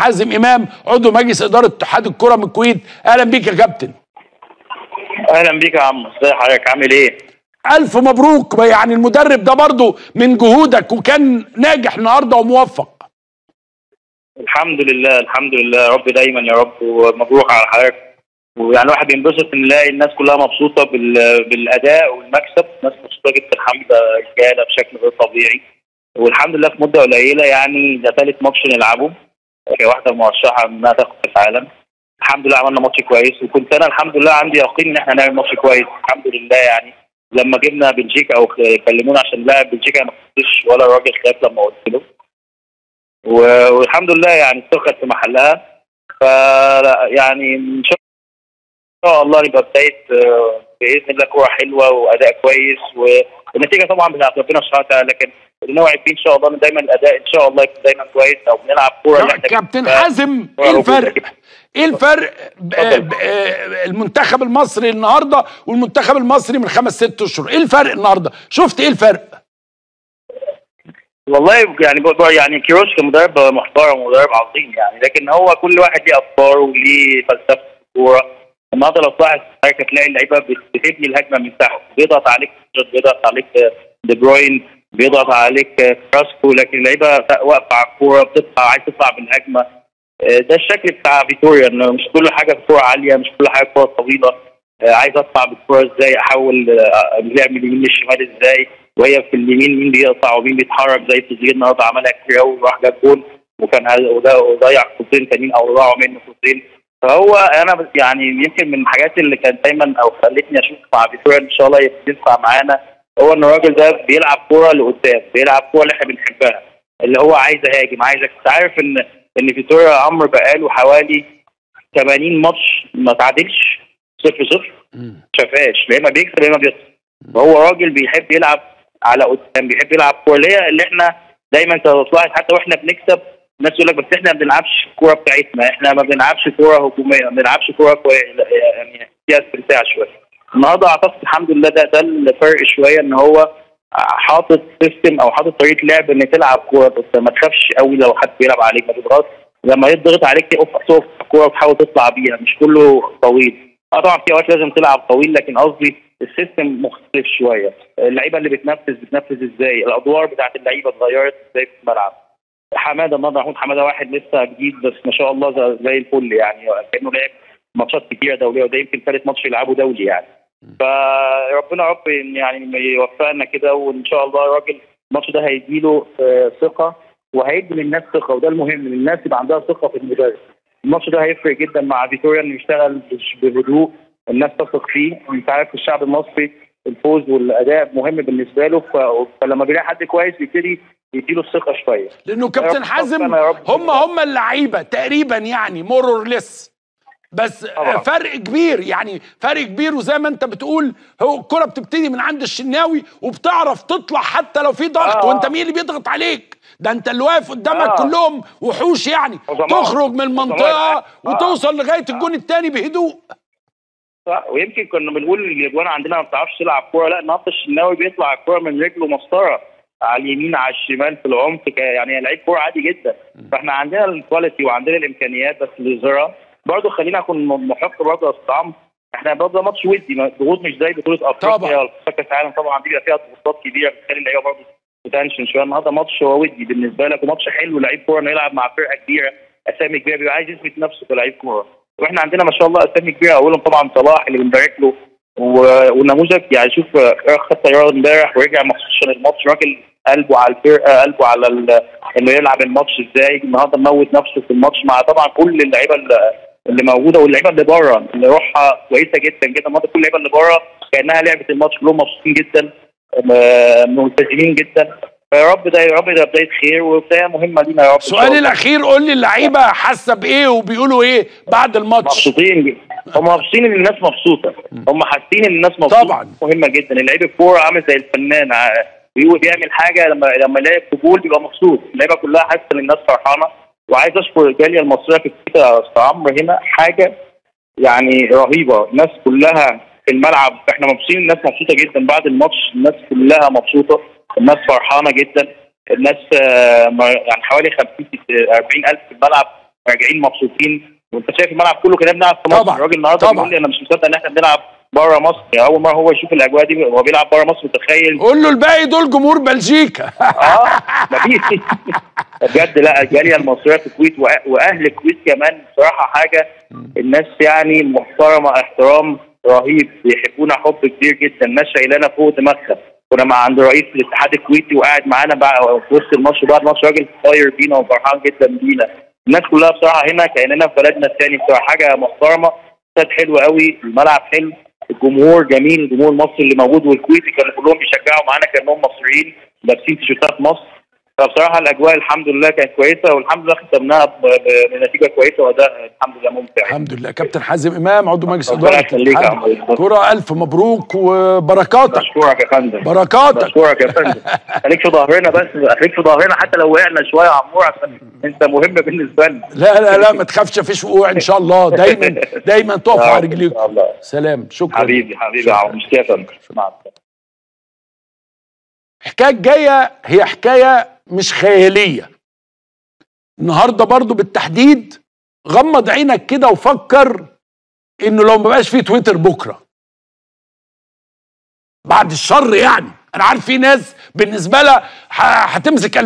حازم امام عضو مجلس ادارة اتحاد الكره من الكويت. اهلا بيك يا كابتن. اهلا بيك يا عم، ازي حضرتك، عامل ايه؟ الف مبروك. يعني المدرب ده برضو من جهودك وكان ناجح النهارده وموفق. الحمد لله، الحمد لله يا رب، دايما يا رب، ومبروك على حضرتك. ويعني الواحد بينبسط ان نلاقي الناس كلها مبسوطة بالاداء والمكسب، الناس مبسوطة جدا الحمد لله، رجاله بشكل غير طبيعي، والحمد لله في مده قليله، يعني ده ثالث ماتش نلعبه، واحدة مرشحة انها تاخد كاس العالم. الحمد لله عملنا ماتش كويس، وكنت انا الحمد لله عندي يقين ان احنا هنعمل ماتش كويس الحمد لله. يعني لما جبنا بلجيكا او كلمونا عشان نلاعب بلجيكا ما كنتش ولا راجل خاف لما قلت له، والحمد لله يعني الثقة في محلها. ف يعني ان شاء الله يبقى بداية باذن الله كورة حلوة واداء كويس، والنتيجة طبعا بتاعت ربنا سبحانه وتعالى، لكن اللي نوعد فيه ان شاء الله ان دايما الاداء ان شاء الله يكون دايما كويس، او بنلعب كورة. كابتن حازم، ايه الفرق؟ ايه الفرق المنتخب المصري النهارده والمنتخب المصري من 5 6 اشهر؟ ايه الفرق النهارده؟ شفت ايه الفرق؟ والله يعني كيروش كمدرب محترم ومدرب عظيم يعني، لكن هو كل واحد ليه افكاره وليه فلسفة الكورة. النهارده لو تلاحظ حضرتك هتلاقي اللعيبة بتبني الهجمة من تحت، بيضغط عليك، بيضغط عليك دي بروين، بيضغط عليك كراسكو، لكن اللعيبة واقفة على الكورة، بتطلع عايز تطلع بالهجمه. ده الشكل بتاع فيتوريا، انه مش كل حاجة كورة عالية، مش كل حاجة كورة طويلة، عايز اطلع بالكورة ازاي، احول اللعب من اليمين للشمال ازاي، وهي في اليمين مين بيقطع ومين بيتحرك، زي تزيد النهارده عملها كتير قوي، وراح جاب جول وكان وضيع كورتين تانيين او ضاعوا منه كورتين. فهو انا يعني يمكن من الحاجات اللي كانت دايما او خلتني اشوف مع فيتوريا ان شاء الله ينفع معانا، هو ان الراجل ده بيلعب كورة لقدام، بيلعب كورة اللي احنا بنحبها، اللي هو عايز اهاجم، عايزك عارف ان فيتوريا عمرو بقاله حوالي 80 ماتش ما تعادلش 0-0، ما شافهاش، يا اما بيكسب يا اما بيخسر. فهو راجل بيحب يلعب على قدام، بيحب يلعب كورة اللي احنا دايما تلاحظ حتى واحنا بنكسب الناس يقول لك بس احنا ما بنلعبش الكورة بتاعتنا، احنا ما بنلعبش كورة هجومية، ما بنلعبش كورة يعني فيها استمتاع شوية. النهارده اعتقد الحمد لله ده الفرق شوية، ان هو حاطط system او حاطط طريقه لعب ان تلعب كورة بس ما تخافش قوي لو حد بيلعب عليك، ما تضغطش، لما يضغط عليك تقف الكورة وتحاول تطلع بيها، مش كله طويل. طبعا في اوقات لازم تلعب طويل، لكن قصدي ال system مختلف شوية، اللعيبة اللي بتنفذ ازاي، الادوار بتاعت اللعيبة اتغيرت ازاي في الملعب. حمادة النهارده، محمود حمادة واحد لسه جديد بس ما شاء الله زي الفل، يعني كانه لعب ماتشات كتيرة دولية، وده يمكن ثالث ماتش يلعبه دولي يعني. فربنا رب يعني يوفقنا كده، وان شاء الله الراجل الماتش ده هيديله ثقة وهيدي للناس ثقة، وده المهم ان الناس يبقى عندها ثقة في المدرب. الماتش ده هيفرق جدا مع فيتوريا، انه يشتغل بهدوء، الناس تثق فيه، وانت عارف الشعب المصري الفوز والاداء مهم بالنسبة له، فلما بيلاقي حد كويس بيبتدي يديله الثقة شوية. لانه كابتن حازم هم اللعيبة تقريبا يعني more or less، بس طبعا فرق كبير، يعني فرق كبير. وزي ما انت بتقول هو الكره بتبتدي من عند الشناوي وبتعرف تطلع حتى لو في ضغط. وانت مين اللي بيضغط عليك؟ ده انت اللي واقف قدامك كلهم وحوش يعني، تخرج من المنطقة وتوصل لغاية الجون الثاني بهدوء. ويمكن كنا بنقول الاجوان عندنا ما بتعرفش تلعب كورة، لا النهارده الشناوي بيطلع الكورة من رجله مسطرة على اليمين على الشمال في العمق، يعني لعيب كورة عادي جدا. فاحنا عندنا ال quality وعندنا الامكانيات، بس اللي برضه خلينا اكون محق برضه يا استاذ عمرو، احنا برضه ماتش ودي، ضغوط مش زي بطوله افريقيا ولا كاس العالم، طبعا دي بيبقى فيها ضغوطات كبيرة بتخلي اللعيبة برضه بتنشن شوية. النهارده ماتش هو ودي بالنسبة لك، وماتش حلو، لعيب كورة انه يلعب مع فرقه كبيرة، اسامي كبيرة، بيبقى عايز يثبت نفسه كلاعب كورة. واحنا عندنا ما شاء الله اسامي كبيرة، اولهم طبعا صلاح اللي بنبارك له، والنموذج يعني شوف خد طيارة امبارح ورجع مخصوص عشان الماتش، راجل قلبه على الفرقة، قلبه على انه يلعب الماتش ازاي. النهارده موت نفسه في الماتش مع طبعا كل اللعيبة اللي موجودة واللعيبة اللي بره اللي روحها كويسة جدا جدا. النهارده كل اللعيبة اللي بره كانها لعبه الماتش، كلهم مبسوطين جدا، ملتزمين جدا. فيا رب ده، يا رب ده بداية خير وبداية مهمة لينا يا رب. السؤال الاخير، قول لي اللعيبة حاسه بايه وبيقولوا ايه بعد الماتش؟ مبسوطين جدا، هم مبسوطين ان الناس مبسوطة، هم حاسين ان الناس مبسوطة طبعا. مهمة جدا، اللعيب الكورة عامل زي الفنان، بيعمل حاجة لما يلاقي قبول بيبقى مبسوط، اللعيبة كلها حاسه ان الناس فرحانة. وعايز اشكر الجالية المصرية في الكويت يا استاذ عمرو، هنا حاجة يعني رهيبة، الناس كلها في الملعب احنا مبسوطين، الناس مبسوطة جدا بعد الماتش، الناس كلها مبسوطة، الناس فرحانة جدا، الناس يعني حوالي 50 40 الف في الملعب، راجعين مبسوطين، وانت شايف الملعب كله كنا بنلعب في مصر. الراجل النهارده بيقول لي انا مش مصدق ان احنا بنلعب بره مصر، يعني اول مرة هو يشوف الاجواء دي وهو بيلعب بره مصر. متخيل؟ قول له الباقي دول جمهور بلجيكا. مفيش بجد. لا الجالية المصرية في الكويت واهل الكويت كمان بصراحة حاجة، الناس يعني محترمه احترام رهيب، بيحبونا حب كبير جدا، الناس شايلانا فوق دماغها. كنا مع عند رئيس الاتحاد الكويتي وقاعد معانا بقى في وسط الماتش، بعد الماتش راجل طاير بينا وفرحان جدا بينا. الناس كلها بصراحة هنا كاننا في بلدنا الثاني بصراحة، حاجة محترمه، استاد حلو قوي، الملعب حلو، الجمهور جميل، الجمهور المصري اللي موجود والكويتي كانوا كلهم بيشجعوا معانا كانهم مصريين لابسين تيشيرتات مصر. فبصراحة الاجواء الحمد لله كانت كويسة، والحمد لله ختمناها بنتيجة كويسة واداء الحمد لله ممتع. الحمد لله. كابتن حازم امام عضو مجلس ادارة كرة، الف مبروك وبركاتك. بشكرك يا فندم. بركاتك. بشكرك يا فندم. خليك في ظهرنا بس، خليك في ظهرنا حتى لو وقعنا شوية يا عمور، عشان انت مهم بالنسبة لنا. لا لا لا ما تخافش، مفيش وقوع ان شاء الله، دايما دايما تقف على رجليك. سلام. شكرا حبيبي. حبيبي يا عمور. ميرسي يا فندم. مع السلامة. الحكاية الجاية هي حكاية مش خيالية. النهارده برضو بالتحديد غمض عينك كده وفكر انه لو ما بقاش فيه تويتر بكره، بعد الشر يعني، انا عارف في ناس بالنسبة لها هتمسك